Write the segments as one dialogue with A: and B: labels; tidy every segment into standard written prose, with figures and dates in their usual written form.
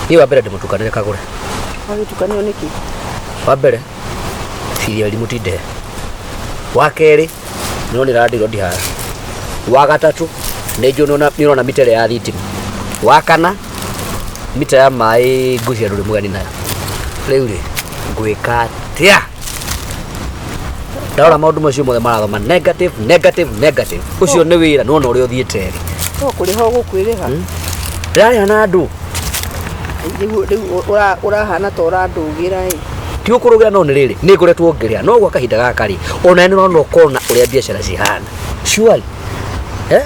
A: Niĩ wa mbere ndĩmũtukanĩre Kagũre.
B: Wagĩtukanio nĩkĩ?
A: Wa mbere biriari mũtindehe. Wa kerĩ nĩũronire landlord haha. Wa gatatũ nĩ njũĩ nĩũrona mita ĩrĩa ya thitima. Wa kana mita ya maĩ ngwĩciria ndũrĩ mũgeni nayo. Rĩu rĩ ngwĩka atĩa? Ndarora maũndũ macio mothe marathoma negative, negative, negative. Ũcio nĩ wĩra nĩwona ũrĩa ũthiĩte rĩ.
B: No kũrĩha ũgũkwĩrĩha.
A: Ndĩrarĩha na andũ.
B: Rĩu rĩu ũrahana ta ũrandũgĩra ĩ.
A: Ti ũkũrũgĩra no nĩ rĩrĩ nĩ ngoretwo ngĩrĩha no gwa kahinda gaka rĩ ona nĩ ũrona ũkona ũrĩa biacara cihana. Surely. Eh?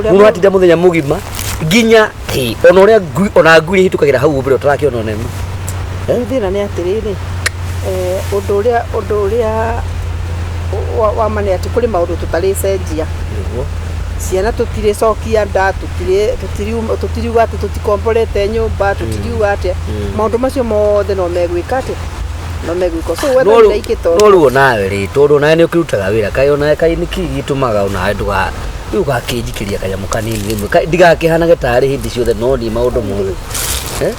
A: Mũndũ atinda mũthenya mũgima nginya hĩ, ona ũrĩa ngui ona ngui iria ihĩtũkagĩra hau mbere ũtarakĩona ona ĩmwe.
B: Rĩu thĩna nĩ atĩrĩrĩ, ũndũ ũrĩa wa ma nĩ atĩ kũrĩ maũndũ tũtarĩcenjia.
A: Nĩguo.
B: Ciana tũtirĩcokia nda, tũtiriuga atĩ tũtikomborete nyũmba, tũtiriuga atĩa. Maũndũ macio mothe no megwĩka atĩa? No megwĩka. So wetha wĩra ikĩte
A: No rĩu onawe rĩ tondũ onawe nĩ ũkĩrutaga wĩra kaĩ onawe kaĩ nĩkĩ gĩtũmaga onawe ndũga rĩu ũgakĩnjikĩria kanyamũ kanini rĩmwe ndigakĩhanage tarĩ hĩndĩ ciothe no niĩ maũndũ mothe. Eh?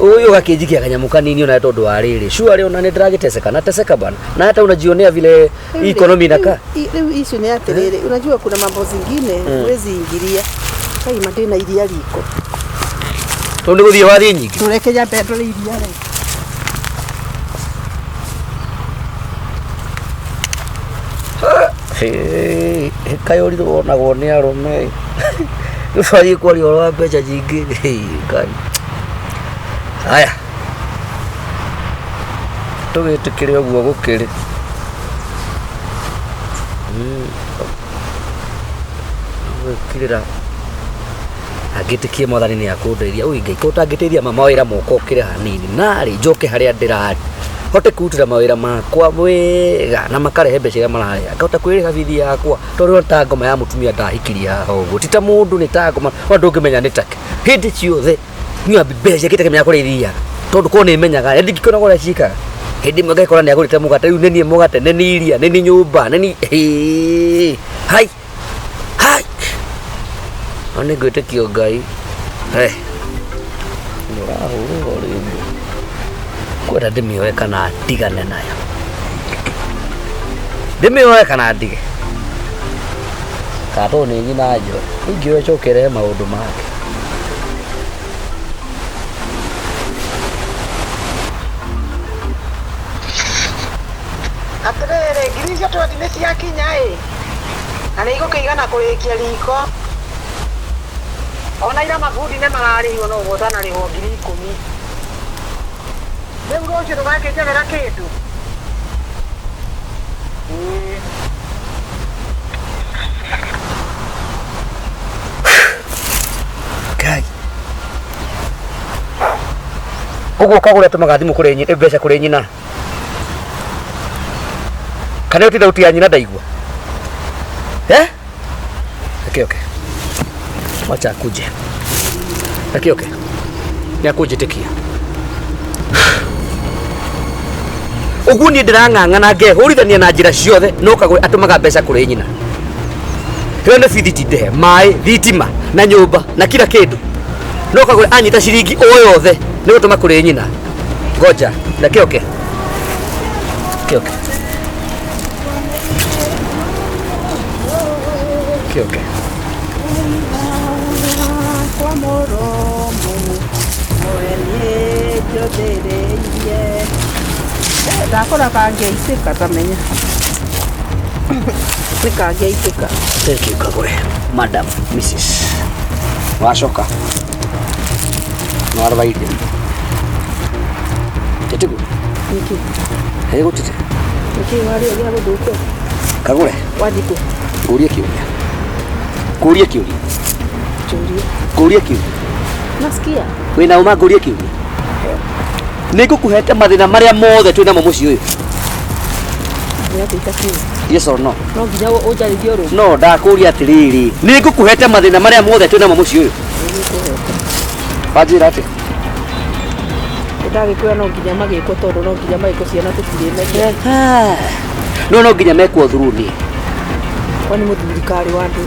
A: Ũyũ ũgakĩnjikia kanyamũ kanini onawe tondũ wa rĩrĩ sure ona nĩ ndĩragĩteseka na teseka bana na hata unajionea vile hii economy inakaa.
B: Rĩu issue nĩ atĩrĩrĩ, unajua kuna mambo zingine huwezi ingilia. Kai ma ndĩna iria riko.
A: Tondũ nĩ gũthiĩ wathiĩ nyingĩ.
B: Tũreke nyambe ndore iria rĩ.
A: Kaĩ ũrirũ wonagwo nĩ arũme. Rĩu twathiĩ kwaria ũhoro wa mbeca nyingĩ. Ngai. Haya. Tũgĩtĩkĩre ũguo gũkĩrĩ. Gwĩkirĩra. Angĩtĩkie mwathani nĩ akũndeithia. Ui Ngai, ko ũtangĩteithia ma mawĩra moka ũkĩre hanini. Narĩ njoke harĩa ndĩrarĩ. Hote kwĩrutĩra mawĩra makwa wega na makarehe mbeca iria marareha. Ngahota kwĩrĩha bithi yakwa. Tondũ ta ngoma ya mũtumia ndahikirie haha ũguo. Ti ta mũndũ nĩ ta ngoma. Ona ndũngĩmenya nĩ take. Hĩndĩ ciothe nyua mbeca ingĩtekemenya kũrĩa ithiaga. Tondũ korwo nĩ menyaga, na ndingĩkĩona ũrĩa ciĩkaga. Hĩndĩ ĩmwe ngakora nĩ agũrĩte mũgate, rĩu nĩ niĩ mũgate, nĩ niĩ iria, nĩ niĩ nyũmba, nĩ niĩ hai hai. No nĩ ngwĩtĩkio Ngai. Nĩ ũrahũrwo rĩngĩ. Kwenda ndĩmĩoe kana ndigane nayo. Ndĩmĩoe kana ndige. Kana tondũ nĩ nyina njoe. Ingĩoya ĩcoke ĩrehe maũndũ mangĩ.
B: Atĩrĩrĩ, ngiri icio twendi nĩ ciakinya ĩ, na nĩ igũkĩigana kũrĩkia riko. Ona ira mabundi nĩ mararĩhirwo no ũguo ũtanarĩhwo 10,000. Rĩu rũciũ ndũgakĩnjethera kĩndũ? Ĩĩ.
A: Ngai. Ũguo Kagũre atũmaga thimũ kũrĩ mbeca kũrĩ nyina. Kana ĩyo ti thauti ya nyina ndaigua. Eh? Reke oke. Wacha akuje. Reke oke. Nĩ akũnjĩtĩkia. Ũguo niĩ ndĩrang'ang'ana ngehũrithania na njĩra ciothe no Kagũre atũmaga mbeca kũrĩ nyina. Ĩyo nĩ bithi ti ndĩhe, maĩ, thitima na nyũmba na kila kĩndũ. No Kagũre anyita ciringi o yothe nĩ gũtũma kũrĩ nyina. Ngoja, reke oke. Reke oke. Reke oke.
B: Kwa mũromo mwene njũthĩrĩirie. Ndakora kangĩaitĩka tamenya. Nĩ kangĩaitĩka.
A: Thank you Kagũre. Madam, Mrs. Wacoka. Nĩ warora irio. Ĩtiguo?
B: Nĩkĩ?
A: Ĩ gũtirĩ.
B: Nĩkĩ warĩa gĩa gũthũkia?
A: Kagũre,
B: Wathiĩ kũ?
A: ngũrie kĩũria. Ngũrie kĩũria.
B: Njũria.
A: Ngũrie kĩũria.
B: Nasikia.
A: Wĩna ũma ngũrie kĩũria. Nĩ ngũkũhete mathĩna marĩa mothe twĩ namo mũciĩ ũyũ.
B: Nĩ atĩ itakiuga.
A: Yes or no?
B: No nginya ũnjarĩrie ũrũ.
A: No ndakũria atĩrĩrĩ, nĩ ngũkũhete mathĩna marĩa mothe twĩ namo mũciĩ ũyũ. Wanjĩra atĩa?
B: Ndagĩkwĩra no nginya magĩkwo tondũ no nginya magĩkwo ciana tũtirĩmeria.
A: No no nginya mekwo through niĩ.
B: Kwani mũthuri karĩ wa andũ.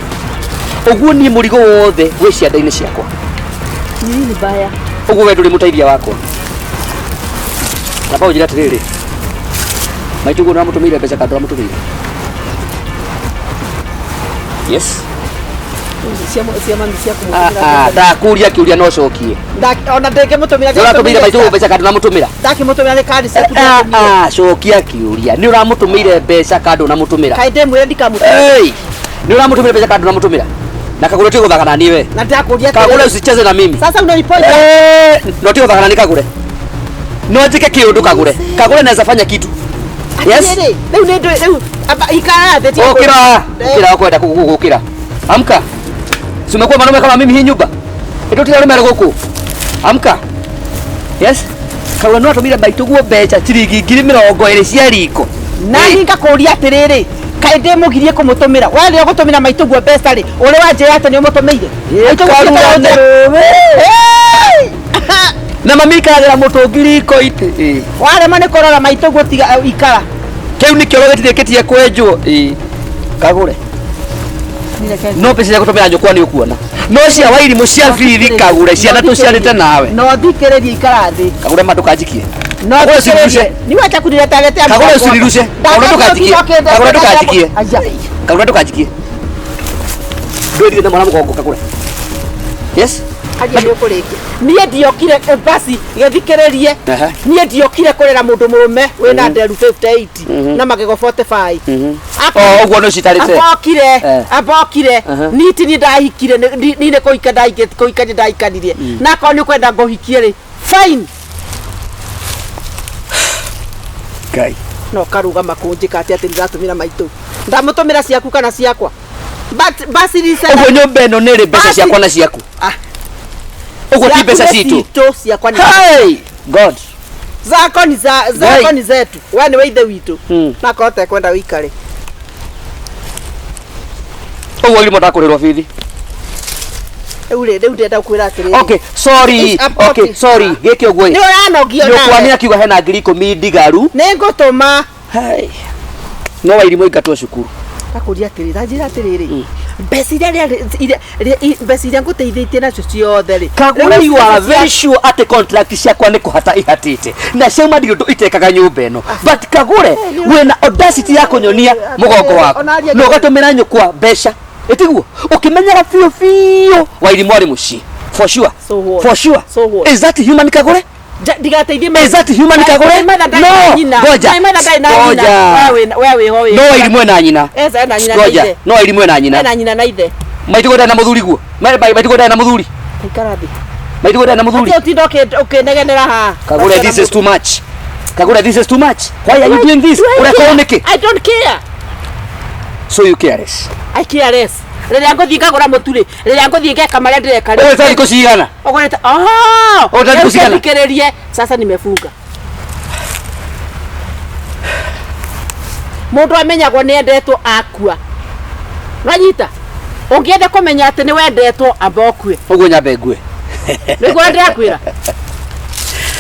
A: Ũguo niĩ mũrigo wothe wĩ cianda-inĩ ciakwa.
B: Nini mbaya.
A: Ũguo we ndũrĩ mũteithia wakwa. Namba ũnjĩre atĩrĩrĩ, maitũ guo nĩũramũtũmĩire mbeca kana ndũramũtũmĩire? Yes.
B: Cia mami cia
A: Ah,
B: kũmũtũmĩra.
A: ah, ndakũria kĩũria no cokie.
B: Ona ndĩngĩmũtũmĩra.
A: Nĩũratũmĩire maitũ guo mbeca kana ndũramũtũmĩra?
B: Ndakĩmũtũmĩra nĩ kandi ciaku
A: Ah,
B: ndakĩmũtũmĩra.
A: ah, cokia kĩũria. Nĩũramũtũmĩire mbeca kana ndũnamũtũmĩra?
B: Kaĩ ndĩmwĩre ndikamũtũmĩra?
A: Hey! Nĩũramũtũmĩra mbeca kana ndũnamũtũmĩra? Na Kagũre ũtige gũthaka na niĩ we.
B: Na ndakũria.
A: Kagũre usicheze na mimi.
B: Sasa unaniponya.
A: Eh, no ũtige gũthaka na niĩ Kagũre. No njĩke kĩũndũ Kagũre. Kagũre naweza fanya kitu. Yes.
B: Atĩrĩrĩ, rĩu nĩ ndũ rĩu amba ikara thĩ tiga
A: Ukira, ukira ukwenda gukira. Amka. Si umekuwa mwanaume kama mimi hii nyumba. Ndio tira rume guku. Amka. Yes. Kagũre no atũmire maitũ guo mbeca ciringi 20,000 cia riko.
B: Na niĩ ngakũria atĩrĩrĩ, kaĩ ndĩmũgirie kũmũtũmĩra? We rĩrĩa ũgũtũmĩra maitũ guo mbeca rĩ, ũrĩ wanjĩra atĩ nĩ ũmũtũmĩire? Maitũ guo
A: Karura
B: ti
A: nĩ
B: Hey!
A: Na mami ikaragĩra mũtũngi riko-inĩ.
B: Warema nĩ kũrora maitũ guo tiga ikara.
A: Kĩu nĩ kĩoro gĩtirĩkĩtie kwenjwo. Ĩĩ. Kagũre. No mbeca cia gũtũmĩra nyũkwa nĩ ũkuona. No cia wairimũ cia bithi Kagũre ciana tũciarĩte nawe.
B: No thikĩrĩrie, ikara thĩ.
A: Kagũre ma ndũkanjikie.
B: No
A: Kagũre
B: thikĩrĩrie.
A: usinirushe.
B: Ni wacha kuniletea
A: Kagũre usinirushe. Kagũre ndũkanjikie. Kagũre ndũkanjikie. Kagũre ndũkanjikie. Ndwĩrire na mwana mũgongo Kagũre. Yes.
B: Aria nĩ ũkũrĩkia. Niĩ ndiokire basi gĩthikĩrĩrie.
A: Aha.
B: Niĩ ndiokire kũrera mũndũ mũrũme wĩna nderu 58 na magego 45.
A: O ũguo nĩ ũcitarĩte.
B: Ambokire,
A: Eh.
B: ambokire.
A: Aha.
B: Niti ni ndahikire, ni nĩ kũhika ndahikire, kũhika nĩ ndahikanirie. Na akorwo nĩ ũkwenda ngũhikie rĩ, fine.
A: Ngai.
B: No karũgama kũnjĩka atĩ atĩ ndĩratũmĩra maitũ. Ndamũtũmĩra ciaku kana ciakwa. But basi ni
A: Ũguo nyũmba ĩno nĩ ĩrĩ mbeca
B: Basi.
A: ciakwa na ciaku.
B: Ah.
A: Ũguo ti mbeca
B: Ciaku nĩ
A: citũ.
B: citũ, ciakwa nĩ
A: Hey! God.
B: zako ni za zako
A: Ngai.
B: ni zetu. We nĩ we ithe witũ. Na korwo ũtekwenda wĩikare.
A: Ũguo irimũ ndakũrĩrwo bithi.
B: Rĩu rĩ, rĩu ndĩrenda gũkwĩra atĩrĩrĩ.
A: Okay, sorry.
B: It's a
A: Okay, sorry. Gĩkĩ ũguo
B: Nĩ
A: ĩ.
B: ũranogio
A: Nyũkwa nĩ
B: nawe.
A: akiuga hena 10,000 ndigaru.
B: Nĩ ngũtũma.
A: Hey. No wairimũ ingatwo cukuru.
B: Ngakũria atĩrĩrĩ, ta njĩra atĩrĩrĩ. Mbeca iria mbeca iria ngũteithĩtie nacio ciothe rĩ.
A: Kagũre
B: Rĩu
A: you are
B: mbeca
A: very sure atĩ contract ciakwa nĩ kũhata ihatĩte na ciauma ndirĩ ũndũ itekaga nyũmba ĩno, but Kagũre wĩna audacity ya kũnyonia mũgongo waku
B: Ona aria
A: na ũgatũmĩra nyũkwa mbeca ĩtiguo ũkĩmenyaga biũ biũ wairimũ arĩ mũciĩ for sure.
B: So what?
A: For sure.
B: So what?
A: Is that human, Kagũre?
B: Ndigateithie.
A: Is that human, Kagũre? No, ngoja. Ngoja.
B: We wĩho wĩ.
A: No wairimũ ena nyina.
B: Eza ena nyina na
A: Ngoja.
B: ithe.
A: No wairimũ ena nyina.
B: Ena nyina na ithe.
A: Maitũ ndarĩ na mũthuri guo. Maitũ ndarĩ na mũthuri.
B: Ikara thĩ.
A: Maitũ ndarĩ na mũthuri.
B: Atĩ ũtinda ũkĩnegenera haha.
A: Kagũre, this is too much. Kagũre, this is too much. Why are you doing this?
B: Do I
A: Ũreka
B: care?
A: ũũ nĩkĩ?
B: I don't care.
A: So you careless.
B: I care less. Rĩrĩa ngũthiĩ ngagũra mũtu rĩ, rĩrĩa ngũthiĩ ngeka marĩa ndĩreka rĩ.
A: Ũgũrĩte thikũ cigana?
B: Ũgũrĩte oh!
A: Ũgũrĩte thikũ
B: Rĩu
A: cigana?
B: thikĩrĩrie, sasa nimefunga. Mũndũ amenyagwo nĩ endetwo akua. Wanyita? Ũngĩenda kũmenya atĩ nĩ wendetwo, amba ũkue.
A: Ũguo nyambe ngue.
B: Nĩguo ndĩrakwĩra.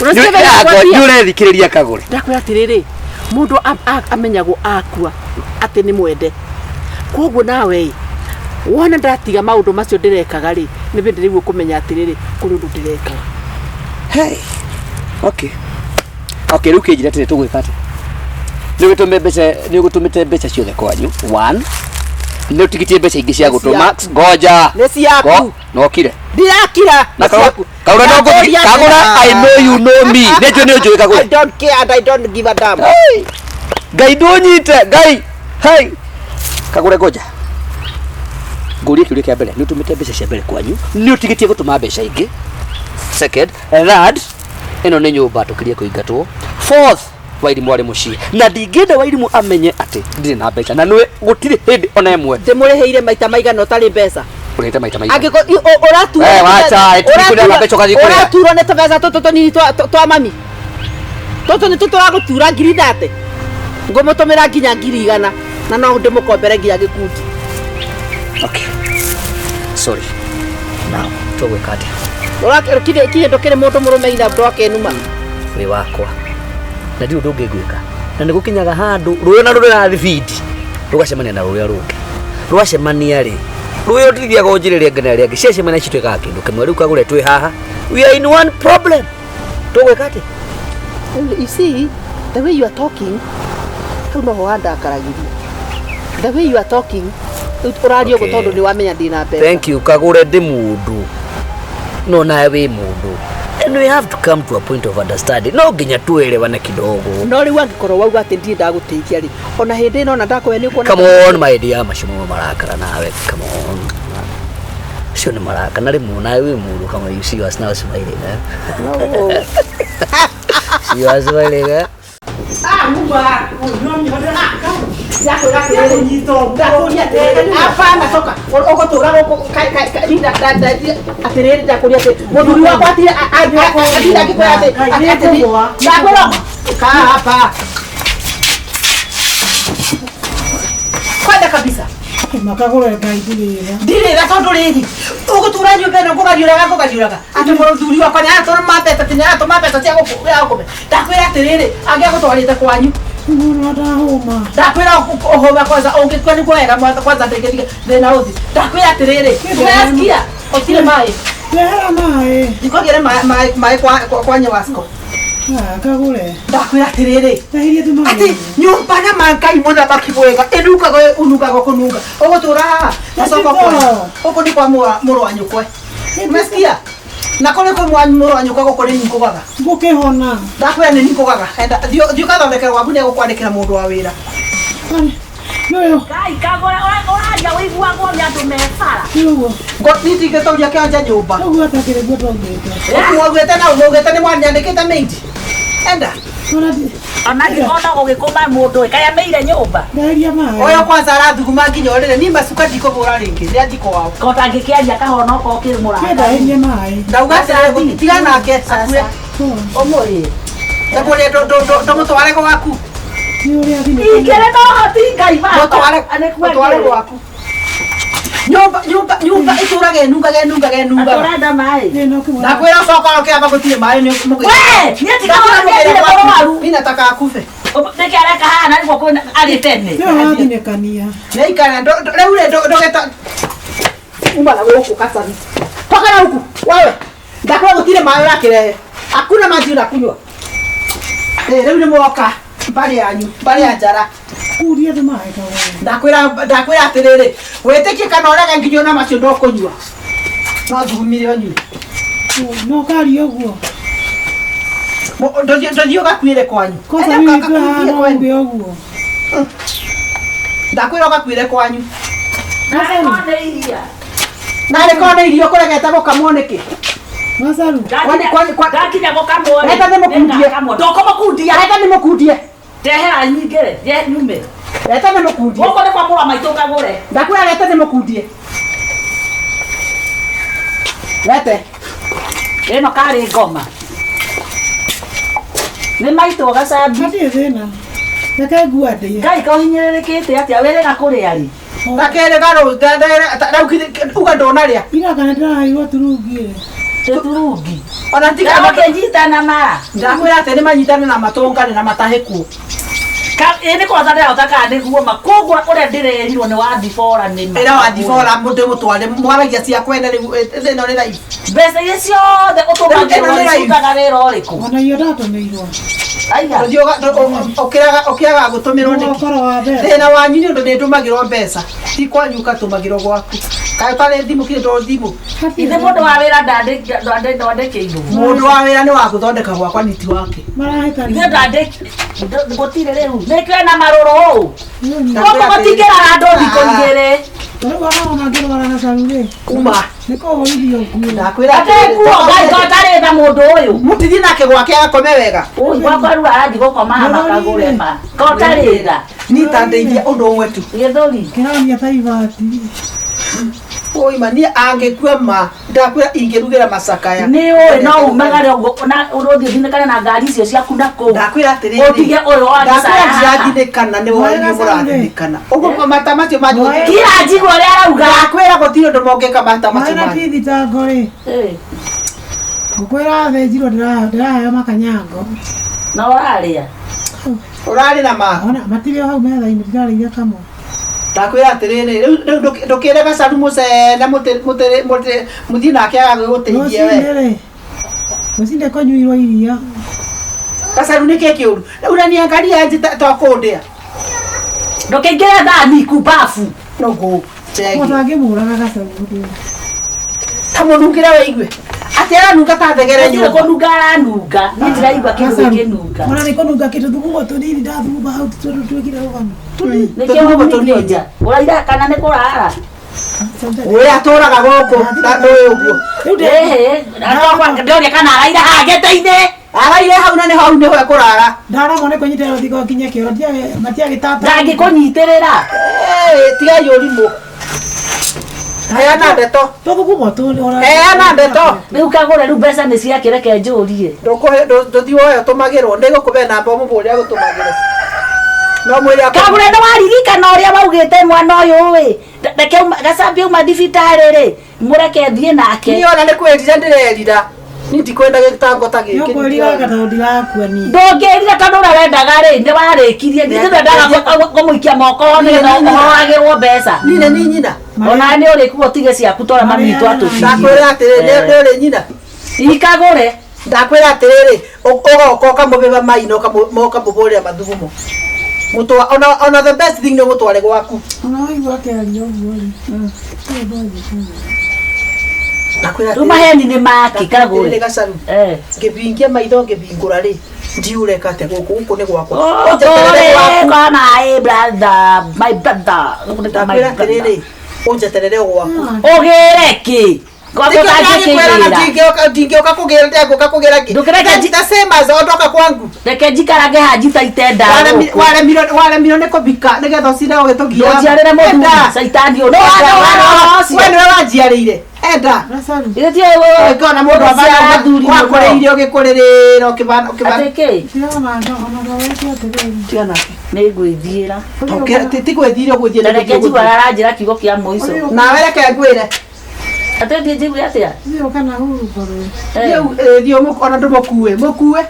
B: Ũreciria ndĩrakwambia?
A: Nĩ ũrethikĩrĩria Kagũre.
B: Ndakwĩra atĩrĩrĩ, mũndũ amenyagwo akua atĩ nĩ mwende. Koguo nawe ĩ, wona ndatiga maũndũ macio ndĩrekaga rĩ, nĩ hĩndĩ rĩu ũkũmenya atĩrĩrĩ, kũrĩ ũndũ ndĩrekaga.
A: Hey. Okay. Okay, rĩu kĩnjĩre atĩrĩ, tũgwĩka atĩa? Nĩ ũgĩtũme mbeca, nĩ ũgũtũmĩte mbeca ciothe kwanyu. One. Nĩ ũtigĩtie mbeca ingĩ cia gũtũma. Ngoja.
B: Nĩ ciaku.
A: Nokire.
B: Ndirakira.
A: Na
B: Nĩ ciaku.
A: Kagũre no ngũthi.
B: Ndakũria
A: Kagũre,
B: atĩrĩ-
A: I know you know me. Nĩ njũĩ nĩ ũnjũĩ
B: I
A: Kagũre.
B: don't care and I don't give a damn.
A: Hey! Ngai ndũnyite, Ngai. Hey! Kagũre, ngoja. Ngũrie kĩũria kĩa mbere, nĩ ũtũmĩte mbeca cia mbere kwanyu, nĩ ũtigĩtie gũtũma mbeca ingĩ. Second, third, ĩno nĩ nyũmba tũkirie kũingatwo. Fourth, wairimũ arĩ mũciĩ na ndingĩenda wairimũ amenye atĩ ndirĩ na mbeca na nĩwe gũtirĩ hĩndĩ ona ĩmwe.
B: Ndĩmũrĩhĩire maita maigana ũtarĩ mbeca?
A: Ũrĩhĩte maita maigana?
B: Angĩkorwo ũraturwo
A: Eh, wacha, ĩtikuneana mbeca ũgathiĩ kũrĩa.
B: ũraturwo nĩ tũbeca tũtũ tũnini twa mami tũtũ nĩ tũtũragũtura 30,000, ngũmũtũmĩra nginya 100,000 na no ndĩmũkombere nginya gĩkundi.
A: Okay, sorry. Now tũgwĩka atĩa?
B: Kinyĩ ndũkĩrĩ mũndũ mũrũme ina ndwakenuma.
A: Wĩ wakwa na ndirĩ ũndũ ũngĩ ngwĩka na nĩ gũkinyaga handũ rũĩ na rũrĩ thibindi rũgacemania na rũrĩa rũngĩ rwacemania rĩ, rũĩ rũtithiaga o njĩra ĩrĩa ĩngĩ na ĩrĩa ĩngĩ ciacemania cituĩkaga kĩndũ kĩmwe. Rĩu Kagũre twĩ haha We are in one problem. Tũgwĩka atĩa?
B: You see, the way you are talking, hau noho wandakaragĩria. The way you are talking, rĩu ũraria ũguo
A: Okay.
B: tondũ nĩ wamenya ndĩna mbeca.
A: Thank you. Kagũre ndĩ mũndũ no nawe wĩ mũndũ, and we have to come to a point of understanding. No nginya tuelewane kidogo.
B: No rĩu angĩkorwo wauga atĩ ndirĩ ndagũteithia rĩ, ona hĩndĩ ĩno ona ndakũhe nĩ ũkuona.
A: Come on, my dear, macio mo marakara nawe. Come on, acio nĩ marakara na rĩmwe nawe wĩ mũndũ. Come on, you see us now smiling, eh?
B: No.
A: See us smiling, eh?
B: Hapana, toka. Ũgũtũra gũkũ atĩrĩrĩ, ndakũria atĩ mũthuri wakwa atinda akĩkwĩra atĩ ndakwĩra kaa hapa kwenda kabisa.
C: Makagũre Ngai ndirĩra.
B: Ndirĩra tondũ rĩrĩ ũgũtũra nyũmba ĩno ngũgariũraga ngũgariũraga atĩ mũthuri wakwa nĩaratũma mbeca atĩ nĩaratũma mbeca cia gũkũme. Ndakwĩra atĩrĩrĩ, angĩagũtwarĩte kwanyu.
C: Mũno ndahũma.
B: Ndakwĩra ũhũma kwanza, ũngĩkua nĩguo wega kwanza ndĩngĩtiga thĩna ũthi. Ndakwĩra atĩrĩrĩ, ũrasikia ũtirĩ maĩ.
C: Rehera maĩ.
B: Ndikũgĩre maĩ kwa Nyewasco.
C: Ah, kagũre.
B: Ndakwĩra atĩrĩrĩ,
C: Ndahirie tu maĩ.
B: atĩ nyũmba na mangai mũthamaki mwega ĩnungaga ũnungaga kũnunga ũgũtũra haha gacoka kwa gũkũ nĩ kwa mũrũ wa nyũkwe, umesikia? Na kũrĩ kwĩ mũrũ wa nyũkwa gũkũ nĩ ningũgaga.
C: Ngũkĩhona.
B: Ndakwĩra nĩ ningũgaga. Enda thiĩ ũgathondekerwo gwaku, nĩ egũkwandĩkĩra mũndũ wa wĩra.
C: Nĩũyũ.
D: Ngai kagũra ũraria ũiguagwo nĩ andũ me bara.
C: Nĩũguo.
B: Niĩ ndingĩtũria kĩonje nyũmba.
C: Ũguo atakĩrĩ guo twaugĩte.
B: Mwaugĩte na mwaugĩte nĩ mwanyandĩkĩte maid. Enda.
D: Ona ona gũgĩkũma mũndũ ĩ kaĩ ameire nyũmba.
C: Ndahirie maĩ.
B: Ũyũ kwanza arathuguma nginya ũrĩrĩ, niĩ macuka ndikũbũra rĩngĩ, nĩ athiĩ kwao.
D: Ko tangĩkĩaria kahonoka ũkĩrĩ mũrata.
C: Ndahirie maĩ.
B: Ndauga atĩrĩrĩ, tiga nake akue.
D: Ũmũrĩe.
B: Ndakũrĩa ndũmũtware gwaku.
C: Nĩ ũrĩa thimũ.
D: Ingĩrĩ na ũhoti Ngai baba.
B: Mũtware mũtware gwaku. Nyũmba nyũmba nyũmba ĩtũraga ĩnungaga ĩnungaga ĩnungaga.
D: Ũrenda maĩ?
C: Nĩ no kĩmwe.
B: Ndakwĩra ũcoka ũkĩamba gũtirĩ maĩ nĩ mũgĩ.
D: We, niĩ ndikaona nĩendire mũrwaru.
B: Mimi nataka akufe.
D: Nĩkĩ areka haha na nĩguo kwĩna arĩ tene.
C: Nĩ ũrathinĩkania.
B: Nĩikara rĩu rĩ ndũgeta uma na gũkũ kacani. Toka na huku wewe. Ndakwĩra gũtirĩ maĩ ũrakĩrehe. Hakuna maji unakunywa. Eh, rĩu nĩ mwoka mbarĩ yanyu, mbarĩ ya njara.
C: Kuria tu maĩ kagũre.
B: Ndakwĩra ndakwĩra atĩrĩrĩ, wĩtĩkie kana ũrege nginya ona macio ndũkũnyua. No thugumire ũnyue.
C: No karia ũguo.
B: Ndũthiĩ ũgakuĩre kwanyu.
C: Kwanza
B: Enda
C: mimi
B: ũgakuĩre
C: no
B: kwanyu.
C: uge ũguo.
B: Ndakwĩra ũgakuĩre kwanyu.
D: Narĩ korwo nĩ iria.
B: Narĩ korwo nĩ irio kũregete gũkamwo nĩkĩ?
C: Macaru.
D: Ndakinya gũkamwo rĩ.
B: Reta ndĩmũkundie.
D: Nĩngakamwo. Ndũkũmũkundia.
B: Reta ndĩmũkundie.
D: Ndehera nyingĩ rĩ, ye nyume.
B: Reta ndĩmũkundie.
D: Gũkũ nĩ kwa mũrũ wa maitũ kagũre.
B: Ndakwĩra reta ndĩmũkundie. Rete.
D: Ĩno karĩ ngoma. Nĩ maitũ gacambi.
C: Hatirĩ thĩna. Reke ngua ndĩe.
D: Ngai kohinyĩrĩrĩkĩte atĩa wĩrĩga kũrĩa rĩ?
B: Gakerĩ garũ rĩu uga ndũnarĩa.
C: Ira kana ndĩraheirwo turungi rĩ.
D: Tũturungi.
B: Ona tiga
D: Ndagũkĩnyitana mara.
B: Ndakwĩra atĩ nĩmanyitane na matũngane na matahĩkwo.
D: Ĩ nĩ kwanza ndĩrahota kana nĩguo ma koguo ũrĩa ndĩrerirwo nĩ wathibora nĩ ma.
B: Ĩra wathibora ndĩmũtware mwaragia cia kwene rĩu ĩno nĩ live.
D: Mbeca iria ciothe ũtũmagĩrwo
B: Ĩno nĩ live.
D: cirutaga wĩra ũrĩkũ?
C: Ona irio ndatũmĩirwo.
D: Aiga.
B: Ndũthiĩ ũkĩaga gũtũmĩrwo nĩkĩ?
C: Ũkoro wa mbeca.
B: Thĩna wanyu nĩ ũndũ nĩndũmagĩrwo mbeca. Ti kwanyu ũgatũmagĩrwo gwaku. Kaĩ ũtarĩ thimũ kĩrĩ to thimũ.
D: Ithe mũndũ wa wĩra ndandĩkĩirwo.
B: Mũndũ wa wĩra nĩ wa gũthondeka gwakwa niti wake.
C: Marahĩtania.
D: Ithe ndandĩki gũtirĩ rĩu. Nĩkĩo ena marũrũ ũũ. Gũkũ gũtingĩrara andũ thikũ igĩrĩ.
C: Rĩu ona ngĩrwara gacaru rĩ.
B: Uma.
C: Nĩ kũhũrithio nguo.
B: Ndakwĩra
D: Ate nguo Ngai to atarĩ tha mũndũ ũyũ.
B: Mũtithiĩ nake gwake agakome wega.
D: Ũyũ gwakwa rĩu arathiĩ gũkoma haha kagũre ma. Ko ũtarĩ tha.
B: Niĩ ta ndeithia ũndũ ũmwe tu.
D: Gĩthũri.
C: Kĩronia ta ibati.
B: Ũima niĩ angĩkua ma ndakwĩra ingĩrugĩra macakaya.
D: Nĩ ũĩ no umagare ũguo na ũrũthiĩ ũthinĩkane na ngari icio ciaku na kũu.
B: Ndakwĩra atĩrĩrĩ.
D: Ũtige ũyũ wa
B: Ndakwĩra
D: gĩcaya haha.
B: ndirathinĩkana nĩ wanyu mũrathinĩkana. Ũguo mata macio manyu.
D: Kira njigua ũrĩa arauga.
B: Ndakwĩra gũtirĩ ũndũ mongĩka mata macio
C: Maĩ na
B: manyu.
C: ti thitango rĩ.
D: Ĩ,
C: Ngũkwĩra thĩnjirwo ndĩraheo makanyango.
D: Na ũrarĩa.
B: Ũrarĩ na ma.
C: Ona matirĩ o hau metha-inĩ ndirarĩire kamwe.
B: Ndakwĩra atĩrĩrĩ rĩu ndũkĩre gacaru mũcene mũthiĩ nake agagĩgũteithie we.
C: Rũcinĩ rĩ. Ngwĩciria kũnyuirwo iria.
E: Gacaru nĩ kĩ kĩũru? Unaniangalia aje ta kũndĩa.
D: Ndũkĩingĩre thani kumbabu.
E: Nũgũ.
C: Mũndũ angĩmũraga gacaru.
E: Ta mũnungĩre wĩigue. Atĩ aranunga ta thegere
D: Gũtirĩ
E: nyũmba.
D: kũnunga aranunga. Niĩ ndiraigua kĩndũ gĩkĩnunga.
C: Ona nĩ kũnunga kĩndũ thugumo tũnini ndathuguma hau tondũ twĩkire rũgano.
D: Nĩkĩo waumithio nja. Ũraira kana nĩ kũrara?
E: Ũyũ atũraga gũkũ na ndũĩ ũguo.
D: Ĩhĩ, ndĩroria kana araira haha gĩtĩ-inĩ.
E: Araire hau na nĩ hau nĩho ekũrara.
C: Ndaremwo nĩ kũnyitĩrĩra rũthingo nginye kĩoro matiagĩtata.
D: Ndangĩkũnyitĩrĩra.
E: Tigai ũrimũ. Heana ndeto.
C: Tũthugumo tũ.
E: Heana ndeto.
D: Rĩu kagũre rĩu mbeca nĩ ciake reke njũrie.
E: Ndũkũhe ndũthiĩ woe ũtũmagĩrwo. Ndĩgũkũbe namba ũmũbũre agũtũmagĩre. No mwĩre akũ.
D: Kagũre nĩ waririkana ũrĩa waugĩte mwana ũyũ ĩ. Reke gacambie uma thibitarĩ rĩ, mũreke thiĩ nake.
E: Niĩ ona nĩ kwĩrira ndĩrerira. Niĩ ndikwenda gĩtango ta gĩkĩ.
C: Nĩũkwĩrira tondũ ndirakua niĩ.
D: Ndũngĩrira tondũ ũrĩa wendaga rĩ nĩ warĩkirie. Nĩ wendaga kũmũikia moko nĩgetha ũhoagĩrwo mbeca.
E: Niĩ nĩ niĩ nyina.
D: Ona nĩ ũrĩkua ũtige ciaku tora mami witũ atũtigire.
E: Ndakwĩra atĩrĩrĩ nĩ ũrĩ nyina.
D: Ikagũre.
E: Ndakwĩra atĩrĩrĩ ũgoka ũkamũbĩba mai na ũkamũbũrĩra mathugumo. Mũtwa ona the best thing nĩ ũmũtware gwaku.
C: Ona waigua akĩaria ũguo rĩ.
E: Ndakwĩra
D: Rĩu maheni nĩ make kagũre.
E: atĩrĩrĩ gacaru. Ngĩbingia maitho ngĩbingũra rĩ ndiũreka atĩa gũkũ gũkũ nĩ gwakwa.
D: Ũtũre kwa my brother, my brother. Gũkũ nĩ kwa my
E: Ndakwĩra
D: brother.
E: atĩrĩrĩ ũnjeterere o gwaku.
D: Ũgĩre kĩ? Gwaku ũtangĩkĩgĩra.
E: Ndingĩũka kũgĩra ndengũka kũgĩra kĩ?
D: Ndũkĩreke
E: The same as ondoka kwangu.
D: Reke njikarage haha njitaite nda gũkũ.
E: Waremirwo nĩ kũbika nĩgetha ũcire ũgĩtũgia.
D: Ndũnjiarĩre mũthuri, caitani ũyũ. No wano wano ũcio.
E: We nĩwe wanjiarĩire. Enda.
C: Gacaru.
D: Ithe ti ũyũ.
E: Ũngĩona mũndũ
D: athuri mũno.
E: wakũrĩire ũgĩkũrĩrĩra ũkĩbana ũkĩbana.
D: Atĩ kĩ?
C: Ndirona ona ndaweke atĩrĩrĩ.
E: Tiga nake.
D: Nĩ ngwĩthiĩra.
E: Ti gwĩthire ũgwĩthiĩ
D: Na reke njigua aranjĩra kiugo kĩa mũico.
E: Nawe reke ngwĩre.
D: Atĩ thiĩ njigue atĩa?
C: Thiĩ ũka na hurũko rĩ.
E: Thiĩ ona ndũmũkue. Mũkue.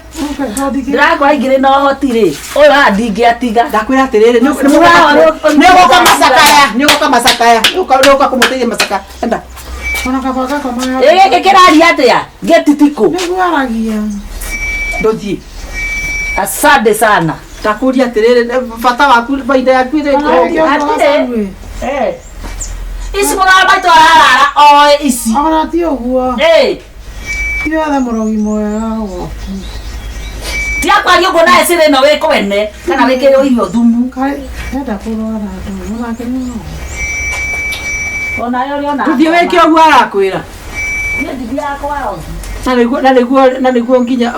D: Ndĩrakora ingĩrĩ na ũhoti rĩ, ũyũ haha ndingĩatiga.
E: Ndakwĩra atĩrĩrĩ nĩ ũgũka macakaya nĩ ũgũka macakaya nĩ ũgũka kũmũteithia macakaya. Enda.
C: Ona kaba gakomaga.
D: Ĩ gĩkĩ kĩraria atĩa? Gĩtitikũ.
C: Nĩguo aragia.
E: Ndũthiĩ.
D: Asante sana.
E: Ndakũria atĩrĩrĩ bata waku baida yaku ĩrĩ
D: Hatirĩ. Ici mũrũ wa maitũ ararara oe ici.
C: Ona ti ũguo. Ti wethe mũrogi mwega ũguo.
D: Tiga kwaria ũguo nawe cĩrĩ ĩno wĩ kwene kana wĩkĩrĩrwo irio thumu.
C: Kaĩ enda kũrwara andũ onake nĩ no.
D: Onawe ũrĩ ona.
E: Ndũthiĩ wĩke ũguo arakwĩra.
D: Niĩ ndithiaga kwa rogi.
E: Na nĩguo nginya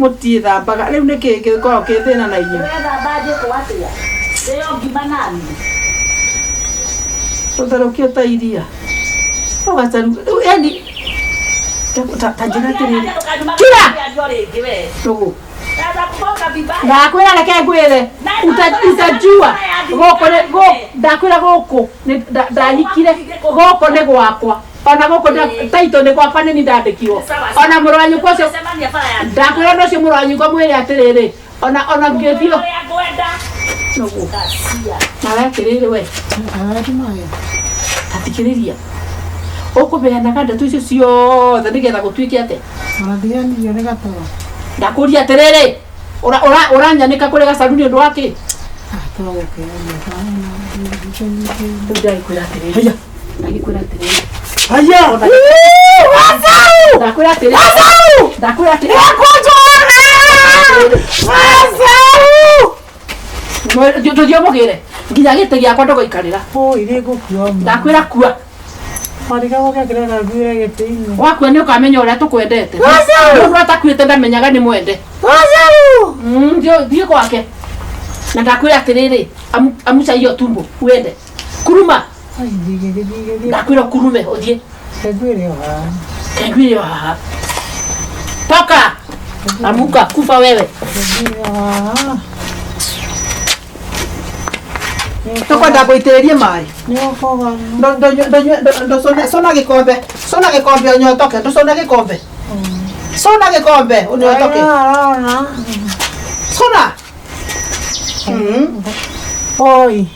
E: mũtiĩthambaga rĩu nĩkĩ gĩkoragwo kĩ thĩna na inyuĩ.
D: Ũrethamba njĩkwo atĩa? Ndĩo ngima nani?
E: Tũtherũkio ta iria. No gacaru yani ta njĩra atĩrĩrĩ. Kira! Ndũgũ. Ndakwĩra reke ngwĩre utajua gũkũ nĩ ndakwĩra gũkũ ndahikire gũkũ nĩ gwakwa ona gũkũ taito nĩ gwakwa nĩ niĩ ndandĩkirwo ona mũrũ wa nyũkwa ũcio ndakwĩra na ũcio mũrũ wa nyũkwa mwĩre atĩrĩrĩ ona ngĩthiĩ nũgũ nawe atĩrĩrĩ we tathikĩrĩria ũkũbeanaga ndeto icio ciothe nĩgetha gũtuĩke atĩa.
C: Ona ndianirio nĩ gatoro.
E: Ndakũria atĩrĩrĩ ũranyanĩka kũrĩ gacaru nĩ ũndũ wa kĩ? Rĩu ndagĩkwĩra atĩrĩrĩ. Ndagĩkwĩra atĩrĩrĩ.
A: Haya!
E: Gacaru! Ndakwĩra atĩrĩrĩ. Gacaru! Ndakwĩra atĩrĩrĩ. Gacaru! Tũthiĩ ũmũgĩre nginya gĩtĩ gĩakwa ndũgũikarĩra. Ndakwĩra kua. Wakua nĩ ũkamenya ũrĩa tũkwendete. Mũndũ atakuĩte ndamenyaga nĩ mwende. Thiĩ gwake. Na ndakwĩra atĩrĩrĩ, amuca hiyo tumbo uende. Kuruma. Ndakwĩra ũkurume ũthiĩ. Kengwĩre o haha. Toka. Amuka kufa wewe. Tũkwenda ngũitĩrĩrie maĩ. Cũna gĩkombe. Cũna gĩkombe ũnyotoke. Ndũcũne gĩkombe. Cũna gĩkombe ũnyotoke. Cũna.
C: Oi.